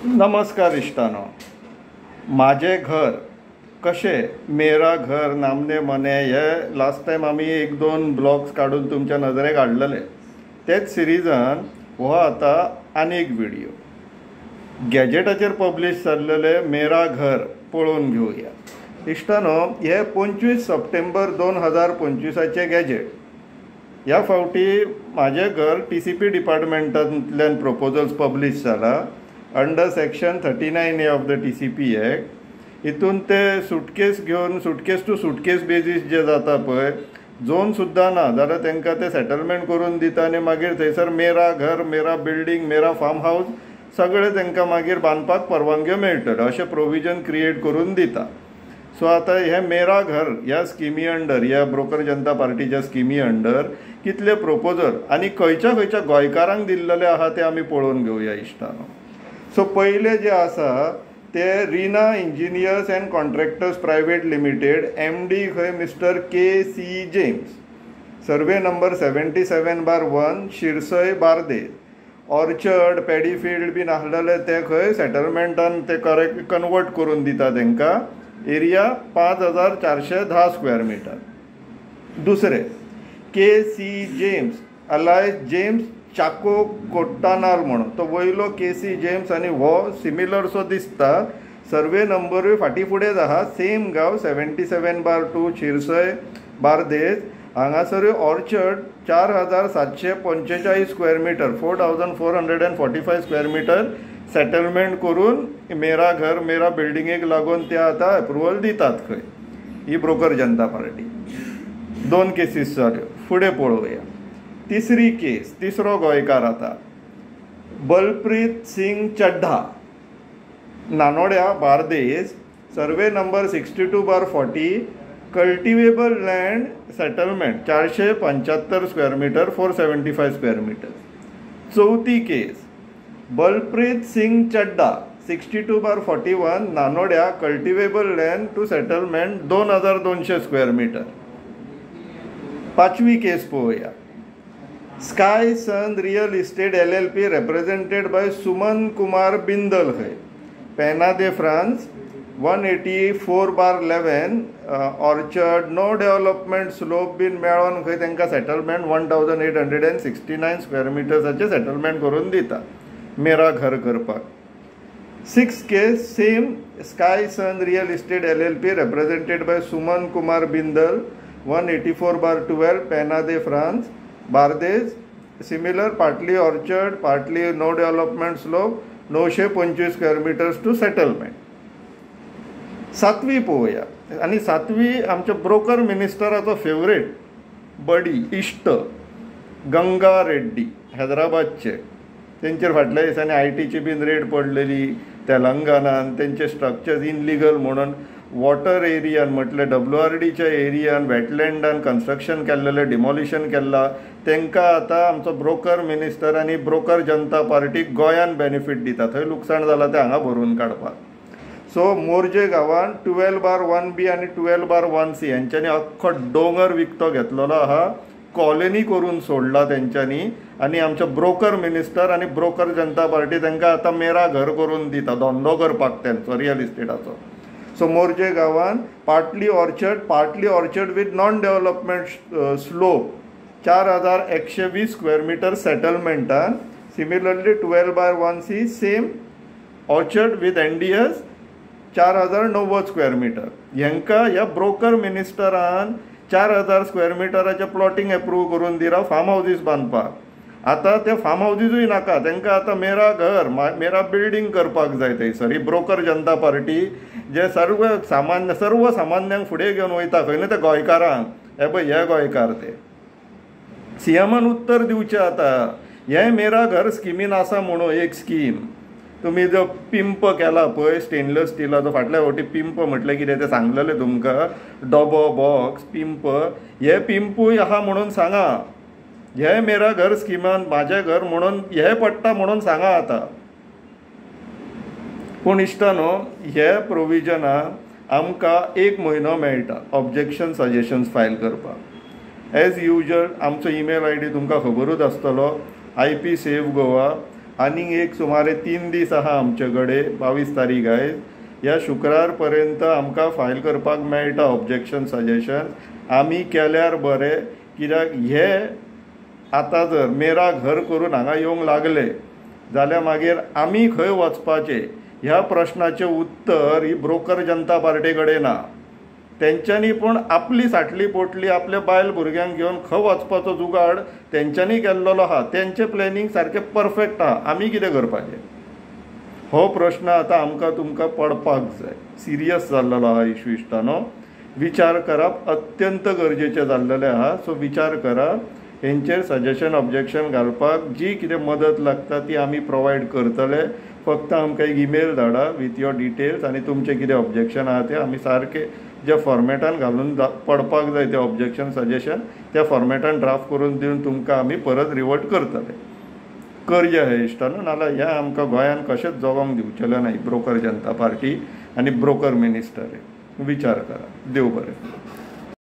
नमस्कार इश्टानो, माझे घर कशें मेरा घर नामने मने हे लास्ट टायम आमी एक दोन ब्लॉग्स काडून तुमच्या नजरेक हाडलेले. तेच सिरिजान हो आतां आनी एक व्हिडियो गॅजेटाचेर पब्लीश जाल्लेले मेरा घर पळोवन घेवया. इश्टानो, हे 25 सप्टेंबर 2025 गॅजेट. ह्या फावटी म्हाजें घर TCP डिपार्टमेंटांतल्यान प्रोपोजल्स पब्लीश जाला under section 39A of the TCP act. हितून ते सुटकेस घेवन सुटकेस टू सुटकेस बेजीस जे जाता पळय, झोन सुद्दां ना जाल्यार तांकां ते सेटलमेंट करून दिता आनी मागीर थंयसर मेरा घर, मेरा बिल्डींग, मेरा फार्म हावज सगळें तांकां मागीर बांदपाक परवानग्यो मेळटल्यो अशें प्रोविजन क्रिएट करून दिता. सो आतां हे मेरा घर ह्या स्किमी अंडर, ह्या ब्रोकर जनता पार्टीच्या स्किमी अंडर कितले प्रोपोजल आनी खंयच्या खंयच्या गोंयकारांक दिल्लेले आहा ते आमी पळोवन घेवया इश्टानो. सो पयले जे आसा ते Reena engineers and contractors private limited, MD खंय mister K C James, survey number 77/1, Shirsai, Bardez. Orchard paddy field बीन आसलेले ते खंय सेटलमेंटान ते करेक्ट कन्वर्ट करून दिता तांकां. Area 5410 square metre. दुसरे K C James alias James Chacko Kottanal म्हणून, तो वयलो के सी जेम्स आनी हो सिमिलरसो दिसता. सर्वे नंबरूय फाटीं फुडेंच आहा. सेम गांव 77/2, शिरसय, Bardez. हांगासरूय orchard 4745 square metre, 4445 square metre settlement करून मेरा घर मेरा बिल्डिंगेक लागून ते आतां एप्रुवल दितात खंय. ही ब्रोकर जनता पार्टी. दोन केसीस जाल्यो. फुडें पळोवया तिसरी केस. तिसरो गोंयकार आतां Balpreet Singh Chadha, Nanoda, Bardez, survey number 62/40, cultivable land settlement 475 square metre, 475 square metre. चवथी case Balpreet Singh Chadha, 62/41, Nanoda, cultivable land to settlement 2200 square metre. पांचवी केस पळोवया. Sky sun real estate LLP represented by Suman Kumar Bindal खंय, Penha de France, 184/11, orchard no development slope बीन मेळोन खंय तांकां settlement 1869 square मिटर्साचें settlement करून दिता मेरा घर करपाक. Six case same sky sun real estate LLP represented by Suman Kumar Bindal, 184/12, Penha de France, Bardez, similar partly orchard partly no development slope, 925 square metres to settlement. सातवी पळोवया आनी सातवी आमच्या ब्रोकर मिनिस्टराचो फेवरेट बडी इश्ट गंगा रेड्डी, हैदराबादचे. तेंचेर फाटल्या दिसांनी ITची बीन रेड पडलेली तेलंगणान. तेंचे स्ट्रक्चर्स इनलिगल म्हणून वॉटर एरियान म्हटल्यार WRDच्या एरियान वेटलँडान कन्स्ट्रक्शन केल्लेलें डिमॉलिशन केल्लां. तांकां आतां आमचो ब्रोकर मिनिस्टर आनी ब्रोकर जनता पार्टी गोंयान बेनिफीट दिता. थंय लुकसाण जालां तें हांगा भरून काडपाक. सो मोरजे गांवान 12/1B आनी 12/1C हेंच्यांनी अख्खो दोंगर विकतो घेतलेलो आहा, कॉलनी करून सोडला तेंच्यांनी. आनी आमचो ब्रोकर मिनिस्टर आनी ब्रोकर जनता पार्टी तांकां आतां मेरा घर करून दिता, धंदो करपाक तेंचो रियल इस्टेटाचो. सो मोरजे गांवान partly orchard, partly orchard with non development slope 4120 square metre सेटलमेंटान. Similarly 12/1C same orchard with NDS 4090 square metre. हेंकां ह्या ब्रोकर मिनिस्टरान 4000 स्क्वेअर मिटराचें प्लॉटींग एप्रूव करून दिला फार्म हावजीस बांदपाक. आतां ते फार्म हावजीसूय नाका तांकां, आतां मेरा घर मेरा बिल्डींग करपाक जाय थंयसर. ही ब्रोकर जनता पार्टी जे सर्व सामान्य सर्वसामान्यांक फुडें घेवन वयता खंय न्हय ते गोंयकारांक. हे पळय हे गोंयकार ते सीएमान उत्तर दिवचें आतां. हें मेरा घर स्किमीन आसा म्हणून एक स्कीम तुमी जो पिंप केला पळय स्टेनलेस स्टिलाचो, फाटल्या फावटी पिंप म्हटलें कितें तें सांगलेलें तुमकां, डबो बॉक्स पिंप, हे पिंपूय आहा म्हणून सांगा. हे मेरा घर स्किमान म्हाजें घर म्हणून हे पडटा म्हणून सांगा आतां. पूण इश्टानो, हे प्रोविजनाक आमकां 1 म्हयनो मेळटा ऑब्जेक्शन सजेशन्स फायल करपाक. एज युजल आमचो ईमेल ID तुमकां खबरूच आसतलो, IP save Goa. आनीक एक सुमारे 3 दीस आहा आमचे कडेन, 22 तारीख आयज. ह्या शुक्रार पर्यंत आमकां फायल करपाक मेळटा ऑब्जेक्शन सजेशन. आमी केल्यार बरें, कित्याक हे आतां जर मेरा घर करून हांगा येवंक लागले जाल्यार मागीर आमी खंय वचपाचें ह्या प्रश्नाचें उत्तर ही ब्रोकर जनता पार्टी कडेन ना. तेंच्यांनी पूण आपली साटली पोटली आपल्या बायल भुरग्यांक घेवन खंय वचपाचो जुगाड तेंच्यांनी केल्लो आहा. तेंचें प्लॅनिंग सारकें परफेक्ट आहा. आमी कितें करपाचें हो प्रश्न आतां आमकां तुमकां पडपाक जाय. सिरियस जाल्लो आहा इशू इश्टानो, विचार करप अत्यंत गरजेचें जाल्लेलें आहा. सो विचार करा, हेंचेर सजेशन ऑब्जेक्शन घालपाक जी कितें मदत लागता ती आमी प्रोवायड करतले. फक्त आमकां एक ईमेल धाडा विथ your details आनी तुमचें कितें ऑब्जेक्शन आहा तें आमी सारकें ज्या फॉर्मेटान घालून पडपाक जाय तें ऑब्जेक्शन सजेशन त्या फॉर्मेटान ड्राफ्ट करून दिवन तुमकां आमी परत रिवर्ट करतले. करया हे इश्टानो, नाल्यार ह्या आमकां गोंयान कशेंच जगोंक दिवचेलें ना ब्रोकर जनता पार्टी आनी ब्रोकर मिनिस्टर. विचार करा. देव बरें.